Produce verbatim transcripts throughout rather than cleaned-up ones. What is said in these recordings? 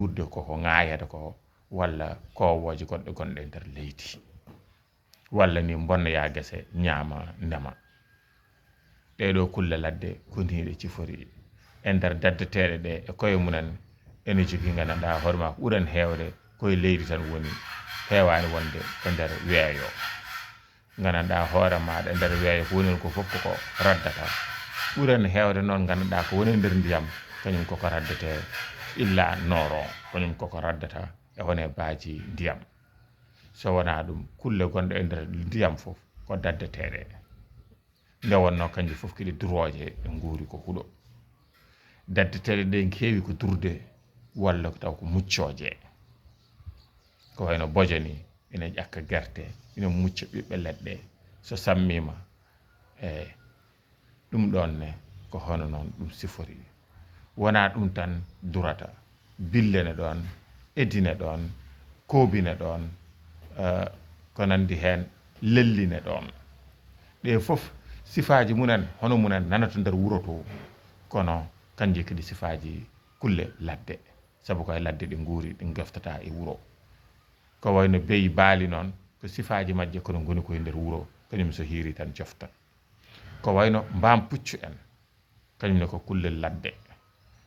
ɓurde koko ŋaayata ko, walla koowooje goɗɗe gonɗe e nder leydi, walla ni mbonnoya gese ñaama ndema. Ɗee ɗoo kulle ladde ko nii ɗe cifori. E nder daddeteeɗe ɗe e koye mumen ene jogii nganndanɗaa hoore maa ko ɓuri en heewde koye leydi tan woni, heewaani wonde e nder weeyo. Nganndanɗaa hoore maaɗa e nder weeyo ko woni heen ko fof koko raddata. Ɓuri en heewde noon nganndanɗaa ko woni e nder ndiyam, kañum koko raddetee illa nooro, kañum koko raddata e wone baaji ndiyam. So wonaa ɗum, kulle gonɗe e nder ndiyam fof ko daddeteeɗe. Nde wonnoo kañje fof kadi durooje, ɗe nguuri ko huɗo. Daddeteeɗe ɗe keewi ko durde walla ko taw ko muccooje. Ko wayno bojo ni, ina ƴakka gerte, ina mucca ɓiɓɓe leɗɗe. So sammiima, e ɗum ɗoon ne, ko hono noon ɗum sifori. Wonaa ɗum tan durata, bille ne ɗoon, eddi ne ɗoon, koobi ne ɗoon, eh, ko nanndi heen, lelli ne ɗoon. Ɗe fof sifaaji mumen, hono mumen nanata nder wuro to, kono kañje kadi sifaaji kulle ladde, sabu ko e ladde ɗe nguuri, ɗe ngeftataa e wuro. Ko wayno beyi baali noon, ko sifaaji majje kono ngoni ko e nder wuro, kañum so hiiri tan jofta. Ko wayno mbaam puccu en, kañum ne ko kulle ladde,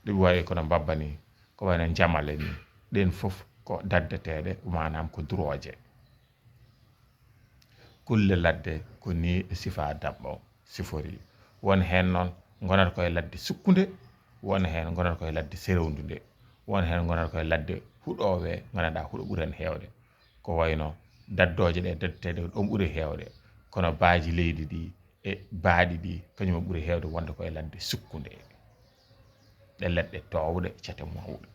ɗe wayi kono mbabba ni, ko wayno njamale ni, ɗeen fof ko daddeteeɗe, maanaam ko durooje. Kulle ladde ko ni e sifaa daɓɓo sifori. Won heen noon ngonata ko e ladde sukkunde, won heen ngonata ko e ladde serewndunde, won heen ngonata ko e ladde huɗoowe, nganndanɗaa huɗo ɓuri heen heewde. Ko wayno daddooje ɗe daddeteeɗe ɗoon ɓuri heewde, kono baaji leydi ɗi e baaɗi ɗi, kañum ɓuri heewde wonde ko e ladde sukkunde. Ɗe leɗɗe toowɗe, cate mawɗe.